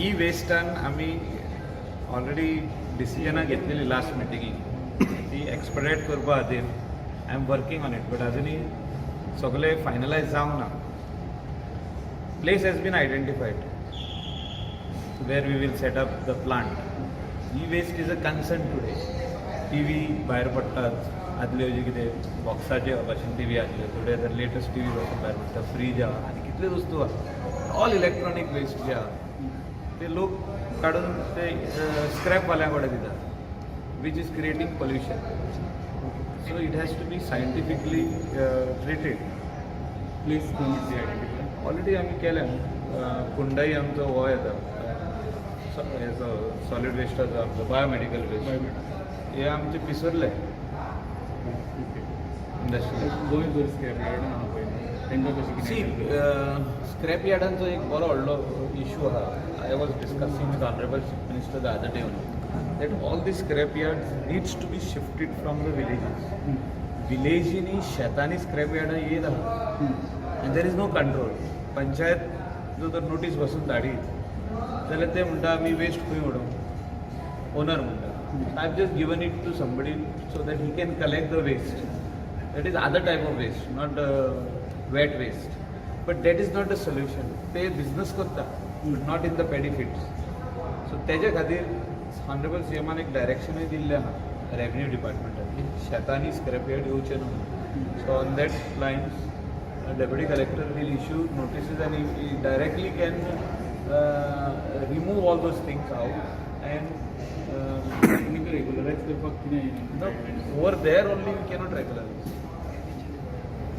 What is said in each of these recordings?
E वेस्टान आमी already डिसिजनां घेतलेली last मिटिंगेक. ती एक्सपेडायट करपा खातीर I am working on it, but अजुनूय सगळें फायनलायज जावंक ना. Place has been identified where we will set up the plant. E-waste is a concern today. TV भायर पडटात, आदल्यो ज्यो कितें बॉक्साचे भाशेन टीव्ही आसल्यो, today आतां लेटस्ट टीव्ही पासून भायर पडटा, फ्रीज आहा आनी कितल्यो वस्तू आहा. ऑल इलेक्ट्रॉनीक वेस्ट जे आहा ते लोक काडून ते स्क्रॅपवाल्या कडेन दितात, which is creating pollution. So it has to be scientifically treated. Place खंय आयडेंटिफाय? ऑलरेडी आमी केल्या. कुंडई आमचो हो येता, हेचो सॉलीड वेस्टाचो, आमचो बायोमेडिकल वेस्ट, हे आमचे पिसुर्ले इंडस्ट्रियल. गोंय जर स्क्रॅप यार्ड आहा पळय, तांकां कशें सी, कितें? स्क्रॅप यार्डांचो एक बरो व्हडलो इशू आहा. I was discussing with honourable Chief Minister the other day that all the scrap yard needs to be shifted from the villages. विलेजींनी, शेतांनी स्क्रॅप यार्डां येत आहा and there is no control. Panchayat जो जर notice बसून धाडीत जाल्यार ते म्हणटा, आमी वेस्ट खंय उडोवं? ओनर म्हणटा, I have just given it to somebody so that he can collect the waste. That is other type of waste, not wet waste, but that is not the solution. ते business करता, not in the paddy fields. So तेजे खातीर honourable C एमान एक डायरेक्शनूय दिल्लें आहा revenue डिपार्टमेंटान की शेतांनी स्क्रॅप यार्ड येवचें न्हू. So on that lines, deputy collector will issue notices and he directly can remove all those things out and आनी ते रेगुलरायज करपाक कितें? No, over there only we cannot regularize.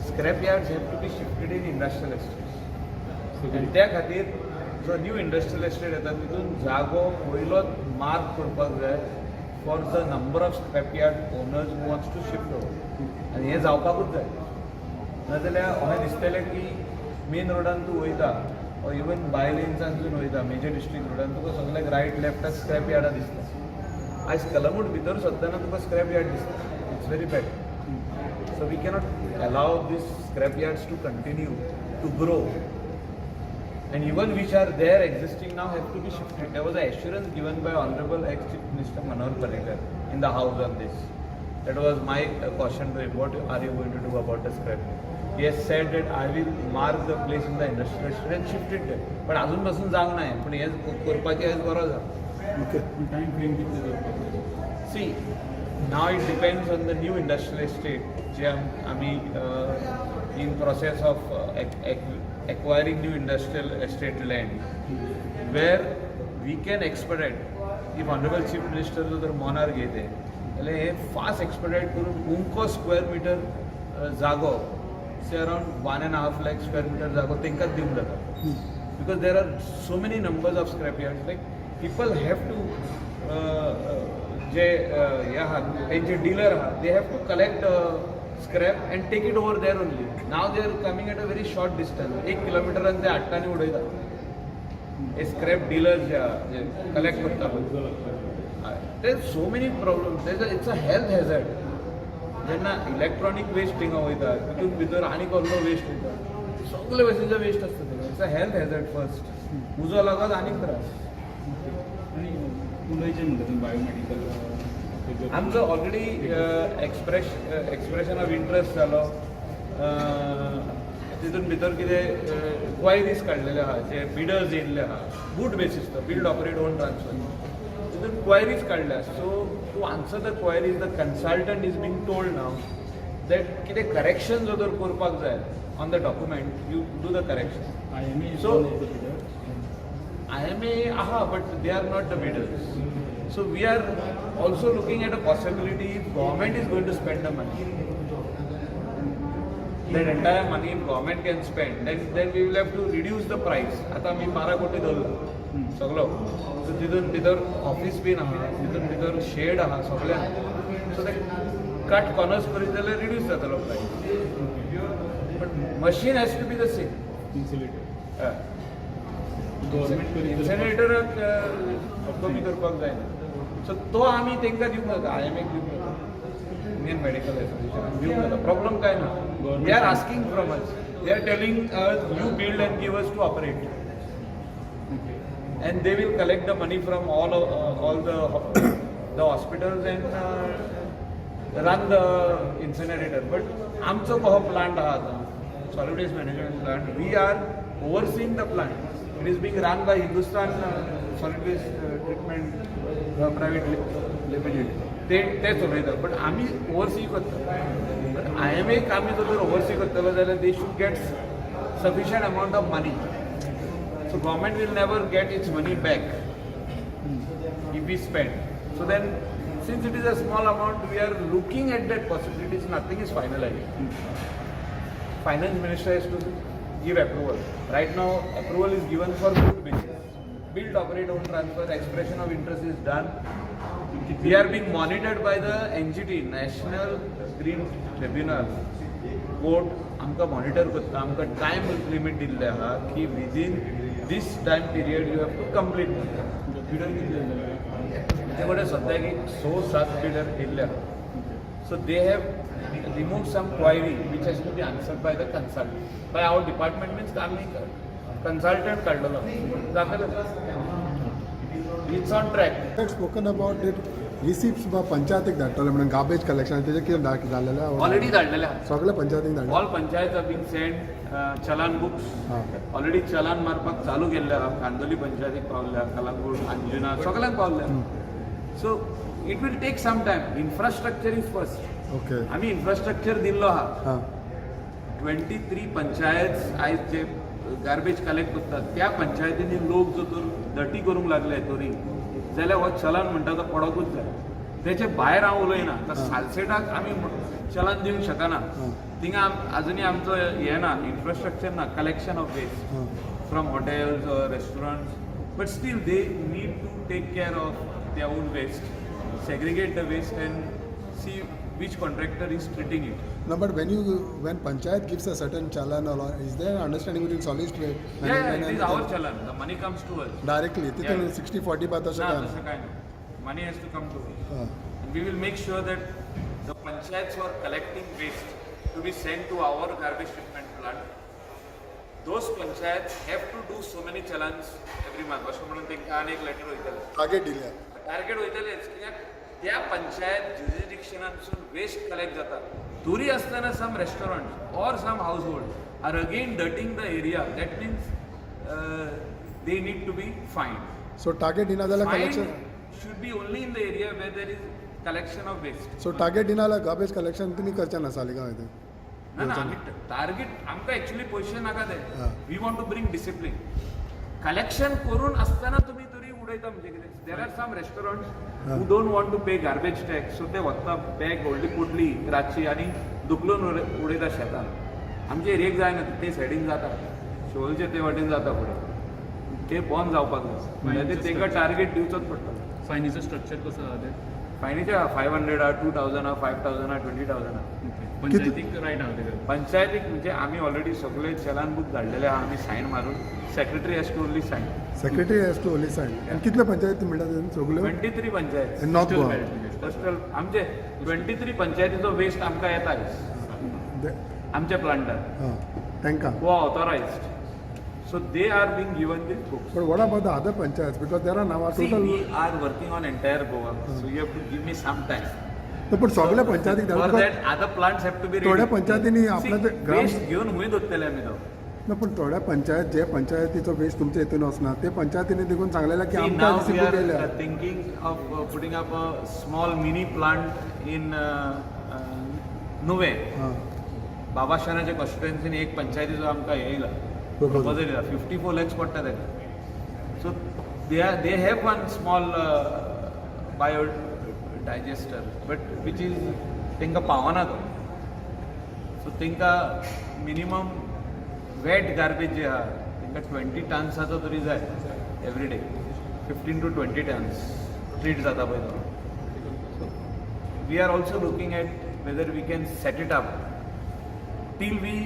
Scrap yards have to be shifted in industrial estates. आनी त्या खातीर जो new industrial estate येता, तितून जागो पयलोच मार्क करपाक जाय for the number of scrap yard owners who wants to shift over. आनी हें जावपाकूच जाय, नाजाल्यार अशें दिसतलें की मेन रोडान तूं वयता ऑर इवन बाय लेन्सांतसून वयता, मेजर डिस्ट्रिक्ट रोडान, तुका सगल्याक रायट लेफ्टाक स्क्रॅप यार्डां दिसता. आयज कलंगूट भितर सरतना तुका स्क्रॅप यार्ड दिसता. It's very bad. So we cannot allow these scrap yards to continue to grow. And even which are there existing now have to be shifted. There was an assurance given by Honorable ex-Chief Minister Manohar Parrikar in the house on this. That was my caution to him. What are you going to do about the scrap? He has said that I will mark the place in the industrial estate and shift it there. पण अजून पासून जावंक ना, पण हे करपाची आयज गरज आहा. ओके. टायम फ्रेम कितले दवरपाक? See, now it depends on the new industrial estate जे आमी in process of acquiring new industrial estate land where we can expedite. If Honorable Chief Minister जो जर मनार घेते जाल्यार हे फास्ट एक्सपेडायट करून उमको स्क्वेअर मिटर जागो, say around 1.5 lakh square meter जागो तांकांच दिवंक जाता, because there are so many numbers of scrap yards. Like, people have to जे हे आहात, तेंचे डिलर आहात, they have to collect scrap and take it over there only. Now they are coming at a very short distance. एक किलोमिटरान ते हाडटा आनी उडयता. हे स्क्रॅप डिलर्स जे आहा, जे कलेक्ट करता पळय, there so many problem. It's a health hazard. जेन्ना इलेक्ट्रॉनीक वेस्ट थिंगा वयता, तितून भितर आनी कसलो वेस्ट वयता, सगळे भशेनचो वेस्ट आसता थंय. It's a health hazard first. उजो लागत आनीक त्रास. आनी कुंडयचें म्हणटा तुमी, बायोमेडिकल? आमचो already expression of interest जालो. तितून भितर कितें क्वायरीज काडलेले आहा, जे बिडर्स येयल्ले आहा, बूट बेसीस तो, बिल्ड ऑपरेट ओन ट्रान्सफर, तितून क्वायरीज काडल्या. So to answer the queries, the consultant is being told now that कितें करेक्शन जर तर करपाक जाय on the document, you do the correction. IMA? IMA aha, but they are not the bidders. So we are also looking at a possibility, if government is going to spend the money. That entire money if government can spend, then we will have to reduce the price. आता आमी 12 कोटी धरला सगलो, so तितून भितर office बीन आहा, तितून भितर शेड आहा, सगळें आहा. सो ते कट कॉर्नर्स करीत जाल्यार रिड्यूस जातलो price, but machine has to be the same. Incinerator government करीत? इन्सिनरेटराक कमी करपाक जायना. सो तो आमी तांकां दिवंक जाता, I am एक दिवंक जाता, इंडियन मेडिकल एसोसिएशन दिवंक जाता. प्रॉब्लम काय ना. They are asking from us, they are telling us, "You build and give us to operate." And they will collect the money from all the hospitals and run the incinerator. But आमचो हो plant आहा आतां, solid waste management plant, we are overseeing the plant. It is being run by Hindustan Solid Waste Treatment Private Limited. ते ते चलयतात, but आमी oversee करता. But I am एक आमी जर ओवरसी करतलो जाल्यार they should get sufficient amount of money. So government will never get its money back if we spend. So then, since it is a small amount, we are looking at that possibilities. Nothing is finalized. Finance minister has to give approval. Right now, approval is given for BOOT basis. Build, operate, own, transfer, expression of interest is done. We are being monitored by the NGT, National Green Tribunal. Court आमकां monitor करता. आमकां time limit दिल्ले आहा की within this time period you have to complete. Bidder कितले जाले? तेचे कडेन सद्याक एक स सात बिडर येयल्ले आहा. So they have remove some query which has to be answered by the consultant, by our department. Means आमी कन्सल्टंट काडलेलो, जातलें, it's on track. Had spoken about it, receipts बा पंचायतीक धाडटले म्हणून गार्बेज कलेक्शन, तेजें कितें जालेलें आहा? ऑलरेडी धाडलेले आहा. सगळे पंचायतीक धाडले? All panchayat are been send challan books. Already challan मारपाक चालू केल्ले आहा. कांदोली पंचायतीक पावल्या, कलांगूट, अंजुना, सगळ्यांक पावल्या. So it will take some time. Infrastructure is first. आमी इन्फ्रास्ट्रक्चर दिल्लो आहा. 23 पंचायत आयज जे गार्बेज कलेक्ट करतात, त्या पंचायतींनी लोक जर तर डटी करूंक लागले तरी जाल्यार हो चलन म्हणटा तो पडोकूच जाय. तेचे भायर हांव उलयना. आतां सालसेटाक आमी चलन दिवंक शकना. थिंगा आजुनूय आमचो हें ना, इन्फ्रास्ट्रक्चर ना, collection of waste from hotels or restaurants, but still they need to take care of their own waste, segregate the waste and see which contractor is treating it. No, but when panchayat gives a certain challan or is there an understanding between solid waste Yeah, yeah, management it is and our challan. The money comes to us. Directly तितून Yeah. 60-40 बा तशें ना, काय तशें काय ना. Money has to come to us. And we will make sure that the panchayats who are collecting waste to be sent to our garbage treatment plant, those panchayats have to do so many challans every month. अशें म्हणून तांकां आनी एक letter वयतलें. Target दिल्या. Target वयतलेच, कित्याक त्या panchayat ज्युरिडिक्शनांतसून waste collect जाता. तरी आसतना some restaurant or some household are again dirtying the area. That means they need to be fined. So target दिना जाल्यार collection should be only in the area where there is collection of waste. So target दिना जाल्यार garbage collection तुमी करचे ना सालिगांव हितून? ना ना, आमी टार्गेट, आमकां एक्चुअली पयशे नाका ते. We want to bring discipline. Collection करून आसतना तुमी तरी उडयता म्हणजे कितें? There are some restaurant who don't want to pay garbage tax, so ते वता, बॅग व्हडली पोटली रातची आनी धुकलून उडयता शेतान. आमचे एरियेक जायना ते, सायडीन जाता, शिवोलचे ते वाटेन जाता फुडें. ते बंद जावपाक जाय. म्हणजे ते तांकां टार्गेट दिवचोच पडटलो. फायनीचो स्ट्रक्चर कसो आहा तें? फायनीचे 500 आहा, 2000 आहा, 5000 आहा, 20,000 आहा. ओके, पंचायतीक रायट आहा तेका? पंचायतीक म्हणजे आमी ऑलरेडी सगळे चलान बूक धाडलेले आहा. आमी सायन मारून, secretary has to only sign. Secretary has to only sign. आनी कितले पंचायती म्हणटा ते सगल्यो? 23 panchayat. North Goa? Coastal. आमचे 23 पंचायतीचो वेस्ट आमकां येता आयज आमच्या प्लांटार. हां, तांकां. Who are authorized, so they are being given this books. But what about the other panchayat? Because there are now See, total we are working on entire Goa, so you have to give me some time. पण सगळ्या पंचायतीक For धाडून that, other plants have to be ready. थोड्या पंचायतींनी आपल्या ते ग्राम waste घेवन खंय दवरतले आमी तो? ना, पण थोड्या पंचायत, जे पंचायतीचो वेस्ट तुमच्या हितून वचना, ते पंचायतींनी देखून सांगलेलें की See, आमकां now we receipt book are येयल्या. Thinking of putting up a small mini plant in Nuvem. बाबाशानाच्या कॉन्स्टिट्युएन्सीन एक पंचायतीचो आमकां हें येयला, Proposal. Proposal येयला. 54 लॅक्स पडटा ताका. So they have one small bio digester, but which is तांकां पावना तो. सो तांकां मिनिमम वेट गार्बेज जे आहा, तांकां 20 टन्साचो तरी जाय every day. 15 to 20 tons treat जाता पळय तो. So we are also looking at whether we can set it up till we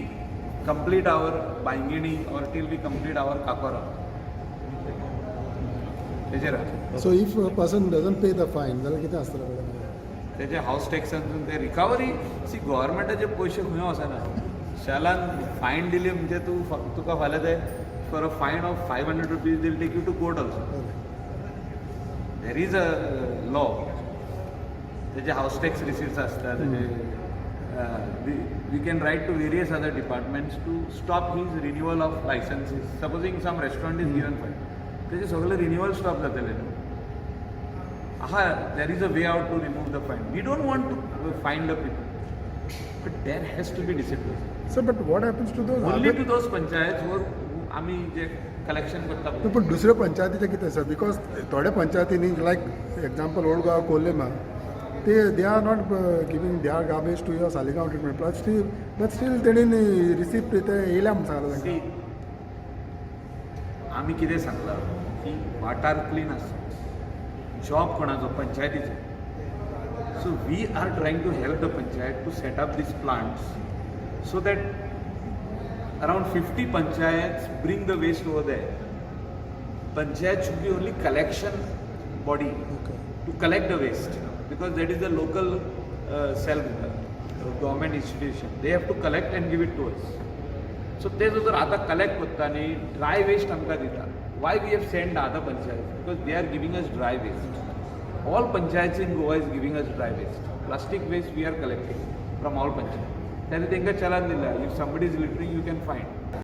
complete our Bainguinim or till we complete our Cacora. तेजेर आहा. So if a person doesn't pay the fine जाल्यार कितें आसतलें पळय? तेजे हावस टॅक्सांतून ते recovery. C, गव्हर्मेंटाचे पयशे खंय वचना. शालान फायन दिली म्हणजे तूं फक्त तुका फाल्यां ते For a fine of ₹500, they'll take you to court also. There is a law. त्याचे हाऊस टॅक्स रिसिप्ट्स असतात. We can write to various other departments to stop his renewal of licenses. Supposing some restaurant is given fine, त्याचे सगळे renewal stop जातले न्हू. आहा, there is a way out to remove the fine. We don't want to fine the people, but there has to be discipline. Sir, but what happens to those only to those panchayat were आमी जे collection करता पळय. पूण दुसऱ्या पंचायतीचें कितें आसा? Because थोड्या पंचायतींनी, लायक example old Goa, कोल्हेमा, ते they are not giving their garbage to your Saligao treatment plant still, but still तेणीन रिसिप्ट ते येयल्या म्हूण सांगलां तांकां. See, आमी कितें सांगलां की वाठार क्लीन आसता, जॉब कोणाचो? पंचायतीचो. So we are trying to help the panchayat to set up these plants so that around 50 panchayats bring the waste over there. Panchayat should be only collection body to collect the waste, because that is the local self government institution. They have to collect and give it to us. So ते जर आतां collect करता आनी dry waste आमकां दिता. Why we have send other panchayat? Because they are giving us dry waste. All panchayats in Goa is giving us dry waste. Plastic waste we are collecting from all panchayat. त्याने तांकां चलान दिला, if somebody is littering, you can fine.